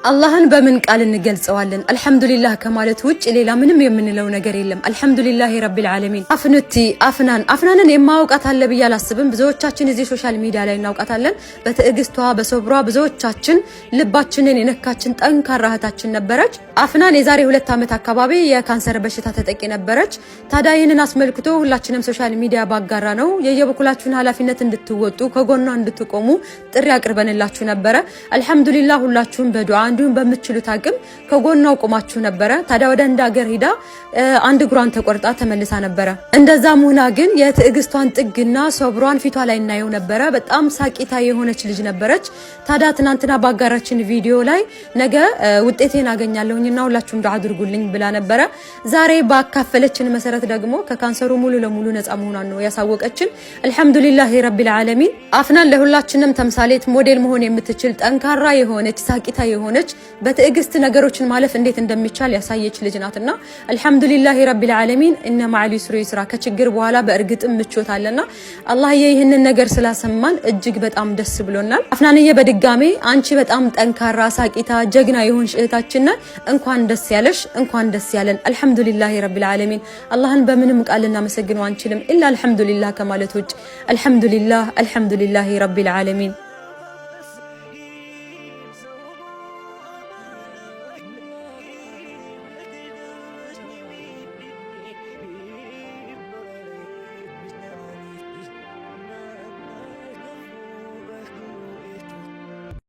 አላህን በምን ቃል እንገልጸዋለን? አልሐምዱሊላህ ከማለት ውጭ ሌላ ምንም የምንለው ነገር የለም። الحمد لله رب العالمين። አፍኑቲ አፍናን አፍናንን የማያውቃት አለ ብዬ አላስብም። ብዙዎቻችን እዚህ social media ላይ እናውቃታለን። በትዕግስቷ በሶብሯ ብዙዎቻችን ልባችንን የነካችን ጠንካራ እህታችን ነበረች። አፍናን የዛሬ 2 ዓመት አካባቢ የካንሰር በሽታ ተጠቂ ነበረች። ታዲያ ይህንን አስመልክቶ ሁላችንም social media ባጋራነው የየበኩላችሁን ኃላፊነት እንድትወጡ ከጎኗ እንድትቆሙ ጥሪ አቅርበንላችሁ ነበረ። አልሐምዱሊላህ ሁላችሁም በዱዓ እንዲሁም በምትችሉት አቅም ከጎኗ ቆማችሁ ነበረ። ታዲያ ወደ ህንድ ሀገር ሂዳ አንድ እግሯን ተቆርጣ ተመልሳ ነበረ። እንደዛም ሆና ግን የትዕግስቷን ጥግና ሶብሯን ፊቷ ላይ እናየው ነበረ። በጣም ሳቂታ የሆነች ልጅ ነበረች። ታዲያ ትናንትና ባጋራችን ቪዲዮ ላይ ነገ ውጤቴን አገኛለሁኝና ሁላችሁም ዱዓ አድርጉልኝ ብላ ነበረ። ዛሬ ባካፈለችን መሰረት ደግሞ ከካንሰሩ ሙሉ ለሙሉ ነፃ መሆኗን ነው ያሳወቀችን። الحمد لله رب العالمين። አፍናን ለሁላችንም ተምሳሌት ሞዴል መሆን የምትችል ጠንካራ የሆነች ሳቂታ የሆነች በትዕግስት ነገሮችን ማለፍ እንዴት እንደሚቻል ያሳየች ልጅ ናትና الحمد لله رب العالمين። إن مع العسر يسرا፣ ከችግር በኋላ በእርግጥም ምቾት አለና አላህዬ ይህንን ነገር ስላሰማን እጅግ በጣም ደስ ብሎናል። አፍናንዬ በድጋሜ አንቺ በጣም ጠንካራ ሳቂታ ጀግና የሆንሽ እህታችን እንኳን ደስ ያለሽ፣ እንኳን ደስ ያለን። الحمد لله رب العالمين። አላህን በምንም ቃል ልናመሰግነው አንችልም ኢላ አልሐምዱሊላህ ከማለት ውጭ። አልሐምዱሊላህ፣ الحمد لله رب العالمين።